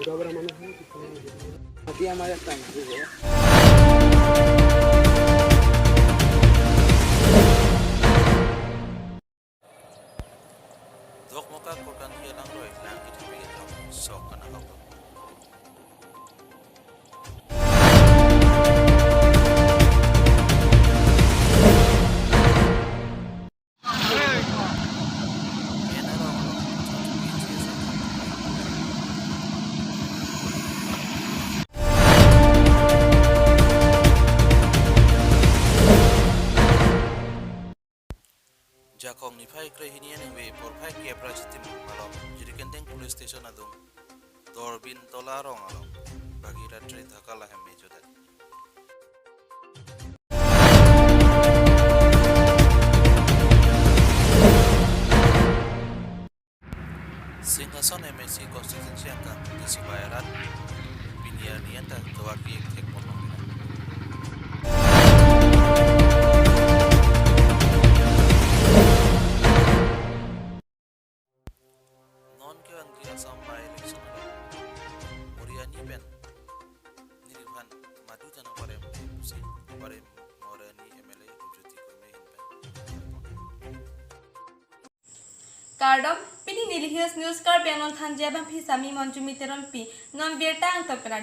Dokmoka kokan hilang roy lang kitipigit sok anak. Jakong ni phai kre hinian we por phai kepra chitim along jirikenteng police station adung dorbin tola rong along bagira tre dhaka lahem mejoda. Singhason MAC constituency angka disubayaran pinian ta tawaki thek ponong. Assam by election Mariani pen nirvan madu jana pare pusi pare Mariani MLA Rupjyoti Kurmi hin pen Kardom pini nilhis news kar benon thanje bang phi sami monju miteron pi non birta ang to pera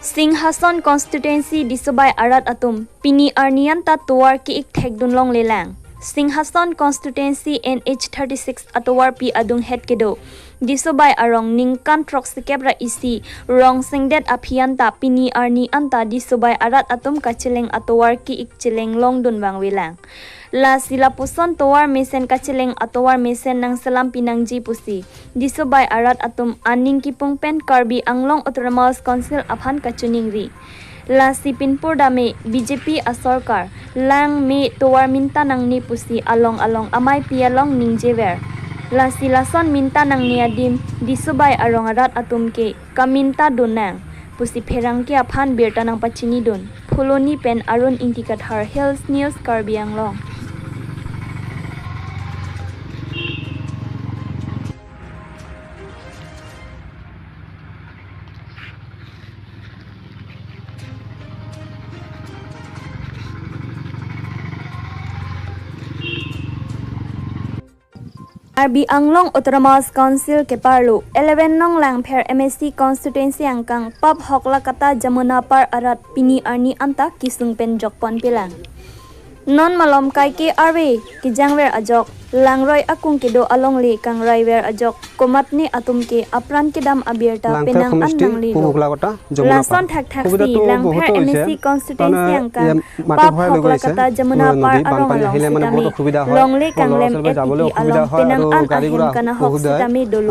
Singhason constituency disubai arat atum pini arnian ta tuar ki ik thekdun long lelang. Singhason constituency NH36 atowar pi adung head kedo disubai arong ningkan trok sikebra isi rong singdet aphianta pini arni anta disubai arat atum kachileng atowar ki ik chileng long dun bang wilang. La silapuson towar mesen kachileng atowar mesen nang salam pinang ji pusi disubai arat atum aning kipung pen Karbi Anglong Autonomous Council aphan kachuning ri. La sipinpur dame BJP a sarkar lang me towar minta nang ni pusi along along amai pialong ningjever. La silason minta nang niadim disubai arong arat atum ke kaminta donang pusi pherang ke aphan birta nang pachini don phuloni pen arun ingtikathar Hills News Karbi Anglong. Karbi Anglong Autonomous Council ke parlu 11 nong langpher MSC constituency angkang pap hokla kata Jamuna par arat pini arni anta kisung pen jokpon pilang. Non malom kai ke arwe ki jangwer ajok langroi akung ke do along le kang raiwer ajok komatni atum ke apran ke dam abirta penang annang li lason thak thak si langpher MSC constituency angkang pap hokla kata Jamuna par arong along sitami longle kanglem etiki along penang an ahim kana hok sitami dolu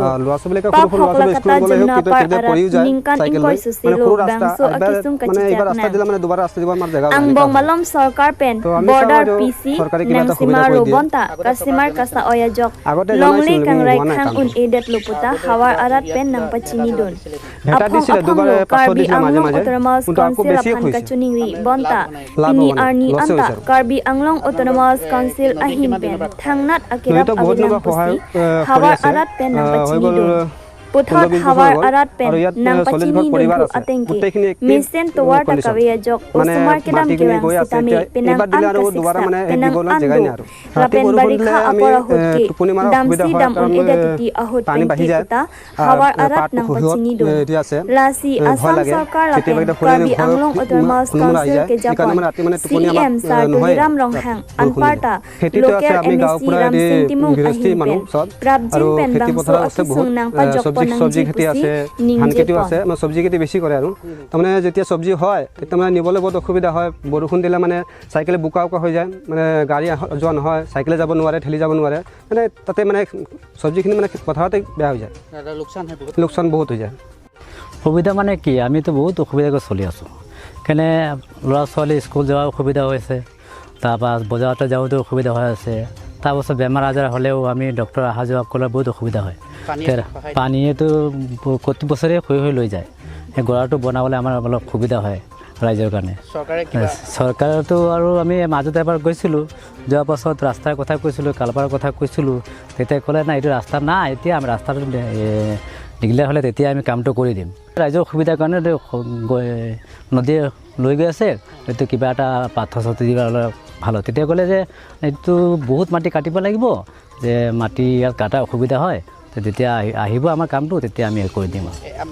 pap hokla kata Jamuna par arat ningkan ingkoi susilo bangso akisung kachichak na angbong malom sarkar pen border PC nang simaro bonta kasimar kasa oyajok longle kangrai khang un edet luputa hawar arat pen nang pachini don aphong aphong lo Karbi Anglong Autonomous Council aphan kachuning ri bonta pini arni anta Karbi Anglong Autonomous Council ahim pen thangnat akirap abilang pusi hawar arat pen nang pachini don puthot hawar arat pen nang pachini don atengki misen towar takawe jok usumar kedam kewang sitami penang an kasiksa penang an do lapen barikha apora hutki damsi dam un edetiti ahut penki kuta hawar arat nang pachini don lasi Assam sarkar lapen Karbi Anglong Autonomous Council ke Japan CM Sir Tuliram Ronghang anparta local MSc Ramsing Timung ahim pen prabjin pen bangso akisung nang pajok সবজি খেতি আছে, ধান খেতিও আছে, মানে সবজি খেতি বেছি কৰে আৰু তাৰমানে যেতিয়া সবজি হয় তেতিয়া মানে নিবলৈ বহুত অসুবিধা হয়। বৰষুণ দিলে মানে চাইকেলে বোকা বোকা হৈ যায়, মানে গাড়ী যোৱা নহয়, চাইকেলে যাব নোৱাৰে, ঠেলি যাব নোৱাৰে, মানে তাতে মানে সবজিখিনি মানে পথাৰতে বেয়া হৈ যায়, লোকচান বহুত হৈ যায়। সুবিধা মানে কি, আমিতো বহুত অসুবিধাকৈ চলি আছোঁ। কেনে ল'ৰা ছোৱালী স্কুল যোৱা অসুবিধা হৈছে, তাৰপৰা বজাৰতে যাওঁতেও অসুবিধা হৈ আছে, তাৰপাছত বেমাৰ আজাৰ হ'লেও আমি ডক্টৰ অহা যোৱা কৰিলে বহুত অসুবিধা হয়। পানীয়েতো প্ৰতি বছৰে হৈ হৈ লৈ যায়, সেই গঁৰালটো বনাবলৈ আমাৰ অলপ সুবিধা হয়। ৰাইজৰ কাৰণে। চৰকাৰেতো আৰু আমি মাজতে এবাৰ গৈছিলোঁ, যোৱাৰ পাছত ৰাস্তাৰ কথা কৈছিলোঁ, কালপাৰৰ কথা কৈছিলোঁ, তেতিয়া ক'লে নাই এইটো ৰাস্তা নাই, এতিয়া আমি ৰাস্তাটো ডিগলীয়া হ'লে তেতিয়া আমি কামটো কৰি দিম। ৰাইজৰ অসুবিধাৰ কাৰণে নদীয়ে লৈ গৈ আছে, এইটো কিবা এটা পাথৰ চাথৰ দিবা অলপ ভাল হয়। তেতিয়া ক'লে যে এইটো বহুত মাটি কাটিব লাগিব, যে মাটি ইয়াত কাটা অসুবিধা হয়, তেতিয়া আহিব আমাৰ কামটো, তেতিয়া আমি কৰি দিম।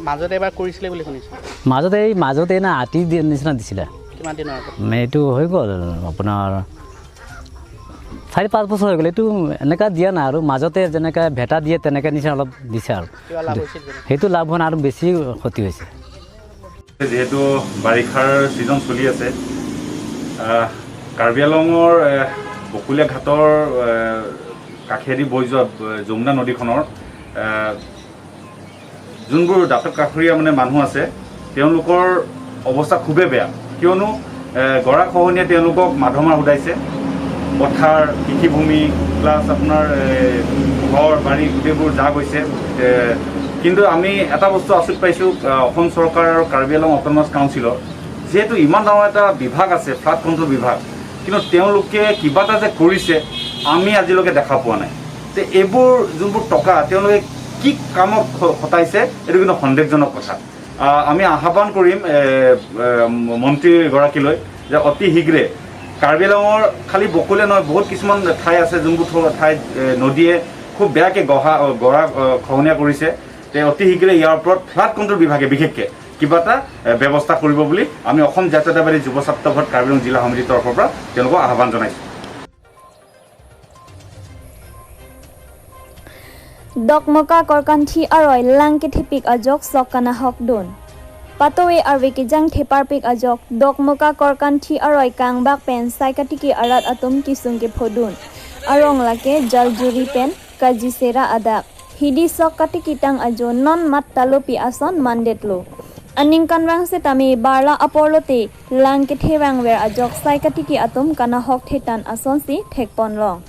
মাজতে এবাৰ কৰিছিলে বুলি শুনিছোঁ। মাজতে না আতি নিচিনা দিছিলে। কিমান দিনৰ আগত? এইটো হৈ গ'ল আপোনাৰ 4-5 বছৰ হৈ গ'ল। এইটো এনেকুৱা দিয়া নাই আৰু মাজতে যেনেকৈ ভেটা দিয়ে তেনেকৈ নিচিনা অলপ দিছে আৰু সেইটো লাভ হোৱা নাই আৰু বেছি ক্ষতি হৈছে। যিহেতু বাৰিষাৰ ছিজন চলি আছে, কাৰ্বি আংলঙৰ বকুলীয়া ঘাটৰ কাষেদি বৈ যোৱা যমুনা নদীখনৰ যোনবোৰ দাঁতক কাষৰীয়া মানে মানুহ আছে তেওঁলোকৰ অৱস্থা খুবেই বেয়া। কিয়নো গৰাখহনীয়াই তেওঁলোকক মাধমাৰ সোধাইছে। পথাৰ, কৃষিভূমি প্লাছ আপোনাৰ ঘৰ বাৰী গোটেইবোৰ জাহ গৈছে। কিন্তু আমি এটা বস্তু আচৰিত পাইছোঁ, অসম চৰকাৰ আৰু কাৰ্বি আংলং অট'নমাছ কাউন্সিলৰ যিহেতু ইমান ডাঙৰ এটা বিভাগ আছে ফ্লাড কণ্ট্ৰল বিভাগ, কিন্তু তেওঁলোকে কিবা এটা যে কৰিছে আমি আজিলৈকে দেখা পোৱা নাই। তে এইবোৰ যোনবোৰ টকা তেওঁলোকে কি কামত খটাইছে এইটো কিন্তু সন্দেহজনক কথা। আমি আহ্বান কৰিম মন্ত্ৰীগৰাকীলৈ যে অতি শীঘ্ৰে কাৰ্বি আংলঙৰ খালি বকুলীয়া নহয়, বহুত কিছুমান ঠাই আছে যোনবোৰ ঠাইত নদীয়ে খুব বেয়াকৈ গৰা খহনীয়া কৰিছে। তে অতি শীঘ্ৰে ইয়াৰ ওপৰত ফ্লাড কণ্ট্ৰল বিভাগে বিশেষকৈ কিবা এটা ব্যৱস্থা কৰিব বুলি আমি অসম জাতীয়তাবাদী যুৱ ছাত্ৰ পৰিষদ কাৰ্বি আংলং জিলা সমিতিৰ তৰফৰ পৰা তেওঁলোকক আহ্বান জনাইছোঁ। Dokmoka korkanthi aroi lang ke thipik ajok sokana hok dun. Patowe arwe ke jang thepar pik ajok dokmoka korkanthi aroi kangbak pen saikatiki arat atum kisung ke phodun. Arong lake jaljuri pen kajisera adak. Hidi sokatiki tang ajo non mat talopi ason mandetlo. Aning kanrang se tami barla apolote lang ke thewang wer ajok saikatiki atum kana hok thetan ason si thekpon long.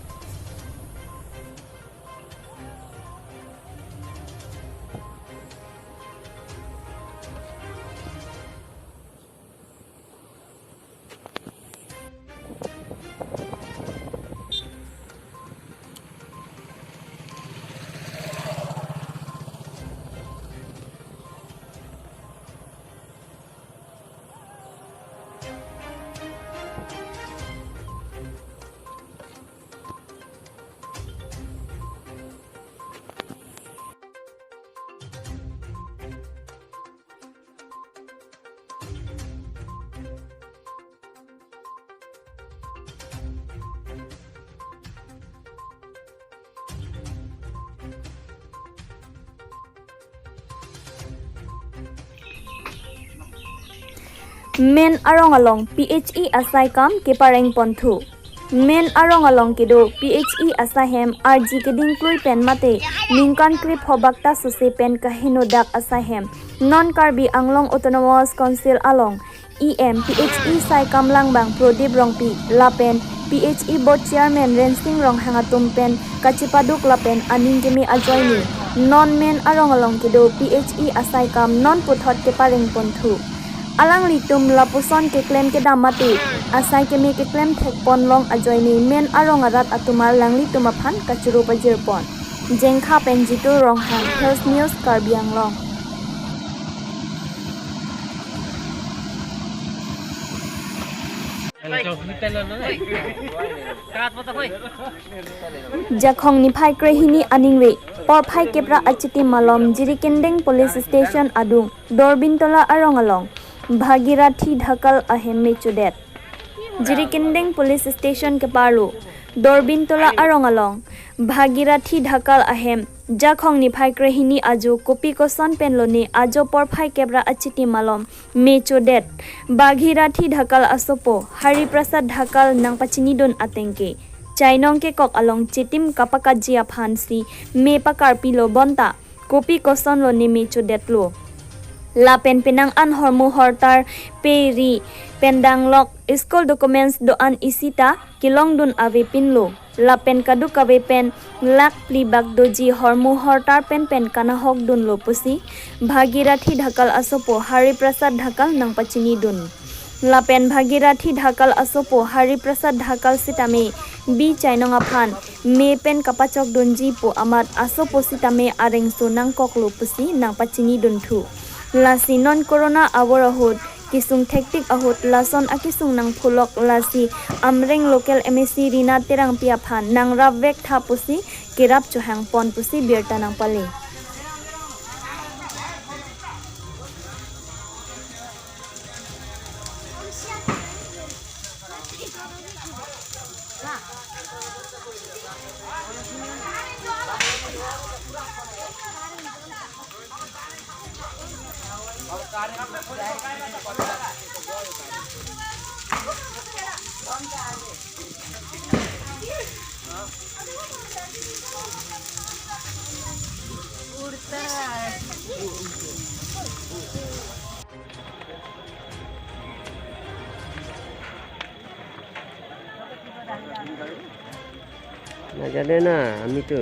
Men arong along PHE asai kam ke pareng ponthu. Men arong along kido PHE asahem RG keding klui pen mate ningkan krip hobakta suse pen kahino dak asahem non Karbi Anglong Autonomous Council along EM PHE sai kam langbang Prodip Rongpi lapen PHE board chairman Rensing Rong hangatum pen kachipaduk lapen aning kemi ajoini non men arong along kido PHE asai kam non puthot ke pareng ponthu. Alang litum lapuson ke klem ke damati asai ke me ke klem thek pon long ajoini men arong arat atumar langli tumaphan kachuru pajir pon jengkha penjitu rong hang Health News Karbi Anglong. Jakhong ni phai krehini aningwe por phai kepra achiti malom Jirikendeng police station adung Dorbintola arong along Bhagirathi Dhakal ahem mechudet. Jirikendeng police station ke parlo Dorbintola arong along Bhagirathi Dhakal ahem jakhong ni phai krehini ajo kopi koson penloni ajo por phai kebra achiti malom mechudet. Bhagirathi Dhakal asopo Hari Prasad Dhakal nangpachini don atengke chainong ke kok along chitim kapakajia phansi me pakar pilo bonta kopi koson loni mechudet lo. Lapen pinang an hormu hortar peri pendang lok school documents do an isita kilong dun ave pinlo lapen kadu kave pen lak plibak doji hormu hortar pen pen kana hok dun lo pusi Bhagirathi Dhakal asopo Hari Prasad Dhakal nangpachini dun. Lapen Bhagirathi Dhakal asopo Hari Prasad Dhakal sitame bi chainong aphan me pen kapachok donji po amat asopo sitame arengso nang koklo pusi nang pachini donthu lasi non corona awor ahut kisung thektik ahut lason akisung nang phulok lasi amreng local MAC Rina Terang piaphan nang ravek tha pusi kirap chuhang pon pusi birta nang pale. না জানে না আমি তো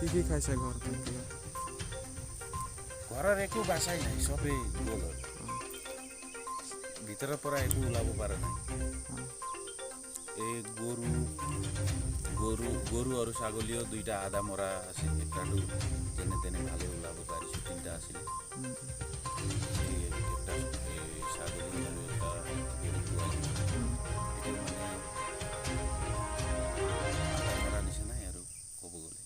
কি কি খাইছে ঘৰত? ঘৰৰ একো বাচাই নাই, চবেই গ'ল। ভিতৰৰ পৰা একো ওলাব পৰা নাই। এই গৰু গৰু গৰু আৰু ছাগলীও দুইটা আধা মৰা আছিল, একটাটো যেনে তেনে ভালে ওলাব পাৰিছোঁ, তিনিটা আছিলে। এই একটা এই ছাগলী আৰু এটা গৰু পোৱালি, এইটো মানে আধা মৰা নিচিনাই আৰু ক'ব গ'লে।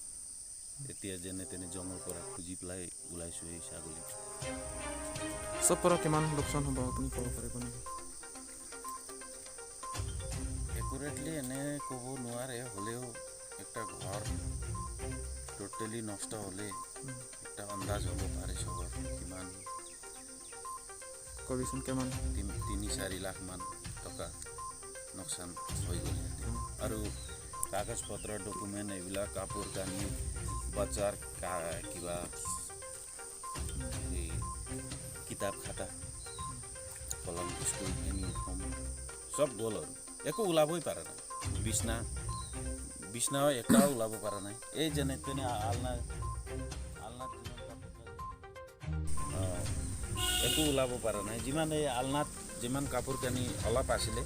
এতিয়া যেনে তেনে জঙৰ পৰা খুজি পেলাই ওলাইছোঁ এই ছাগলীটো। চব পৰা কিমান লোকচান হ'ব আপুনি ক'ব পাৰিব নেকি? একুৰেটলি এনে ক'ব নোৱাৰে, হ'লেও একটা ঘৰ টোটেলি নষ্ট হ'লে একটা আন্দাজ হ'ব পাৰে চবৰ কিমান। কবিচোন কিমান? 3-4 লাখ মান টকা লোকচান হৈ গ'ল। আৰু কাগজ পত্ৰ ডকুমেণ্ট এইবিলাক কাপোৰ কানি বাচ্চাৰ কিবা এই কিতাপ খাতা কলম স্কুল ইউনিফৰ্ম চব গ'ল আৰু একো ওলাবই পৰা নাই। বিচনা বিচনাও একটাও ওলাব পৰা নাই। এই যেনে তেনে আলনা আলনাত যিমান কাপোৰ একো ওলাব পৰা নাই। যিমান এই আলনাত যিমান কাপোৰ কানি অলপ আছিলে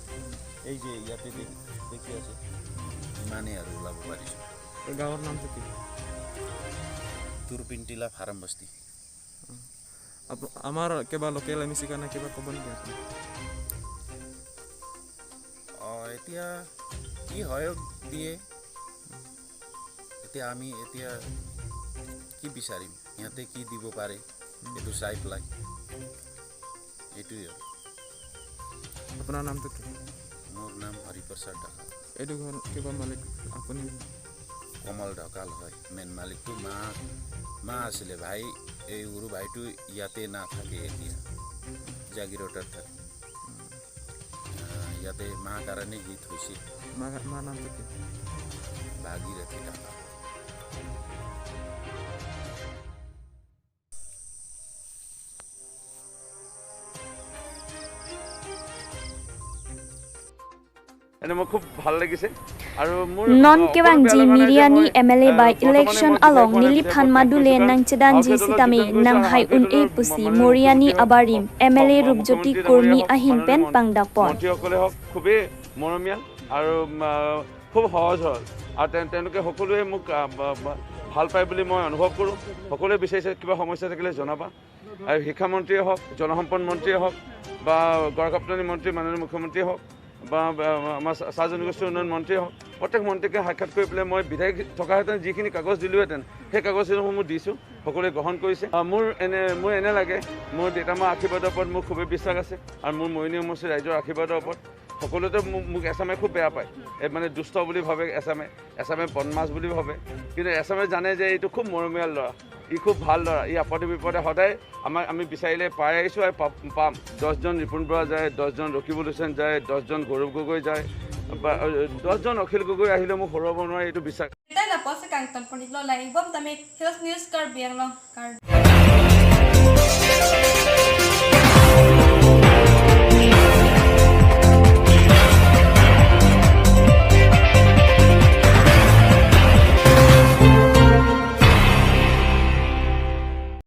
এই যে ইয়াতে দেখি আছে ইমানেই আৰু ওলাব পাৰিছোঁ। গাঁৱৰ নামটো কি? তুৰপিনটিলা ফাৰ্ম বস্তি। আমাৰ কিবা লোকেল এম চি কাৰণে কিবা ক'ব নেকি আপুনি? এতিয়া কি সহায়ক দিয়ে এতিয়া আমি এতিয়া কি বিচাৰিম, সিহঁতে কি দিব পাৰে এইটো চাই পেলাই এইটোৱে আৰু। আপোনাৰ নামটো কি? মোৰ নাম হৰিপ্ৰসাদ ঢকাল। এইটো ঘৰ কিবা মালিক আপুনি? কমল ঢকাল হয় মেইন মালিকটো। মা আছিলে, ভাই এই সৰু ভাইটো ইয়াতে নাথাকে, এতিয়া জাগিৰোডত থাকে। ইয়াতে মা কাৰণে সি থৈছে। মাৰ নামটো কি? ভাগীৰথী ঢকাল। এনে মোৰ খুব ভাল লাগিছে। Non kewangji Miriani MLA by election along Niliphan Madule Nangchedanji Sitame Nang Hai Un E Pusi Moriani Abarim MLA Rupjyoti Kurmi Ahin Pen Pangdakpon। মন্ত্ৰীসকলে হওক খুবেই মৰমীয়াল আৰু খুব সহজ সৰল আৰু তেওঁলোকে সকলোৱে মোক ভাল পায় বুলি মই অনুভৱ কৰোঁ। সকলোৱে বিচাৰিছে কিবা সমস্যা থাকিলে জনাবা। আৰু শিক্ষামন্ত্ৰীয়ে হওক, জলসম্পদ মন্ত্ৰীয়ে হওক বা গড়কাপ্তানি মন্ত্ৰী মাননীয় মুখ্যমন্ত্ৰীয়ে হওক বা আমাৰ চাহ জনগোষ্ঠী উন্নয়ন মন্ত্ৰীয়ে হওক, প্ৰত্যেক মন্ত্ৰীকে সাক্ষাৎ কৰি পেলাই মই বিধায়ক থকাহেঁতেন যিখিনি কাগজ দিলোহেঁতেন সেই কাগজসমূহ দিছোঁ, সকলোৱে গ্ৰহণ কৰিছে। মোৰ এনে লাগে মোৰ দেউতা মাৰ আশীৰ্বাদৰ ওপৰত মোৰ খুবেই বিশ্বাস আছে আৰু মোৰ মৰিয়নি সমষ্টিৰ ৰাইজৰ আশীৰ্বাদৰ ওপৰত। সকলোতে মোক এছামে খুব বেয়া পায়, এই মানে দুষ্ট বুলি ভাবে, এছামে এছামে বদমাছ বুলি ভাবে। কিন্তু এছামে জানে যে এইটো খুব মৰমীয়াল ল'ৰা, ই খুব ভাল ল'ৰা, ই আপদে বিপদে সদায় আমাক আমি বিচাৰিলে পাই আহিছোঁ আৰু পাম। 10জন ৰিপুণ বৰা যায়, 10জন ৰকিবুল হুছেইন যায়, 10জন গৌৰৱ গগৈ যায়, বা 10জন অখিল গগৈ আহিলেও মোক হৰুৱাব নোৱাৰে, এইটো বিশ্বাস। News kar biang long kar.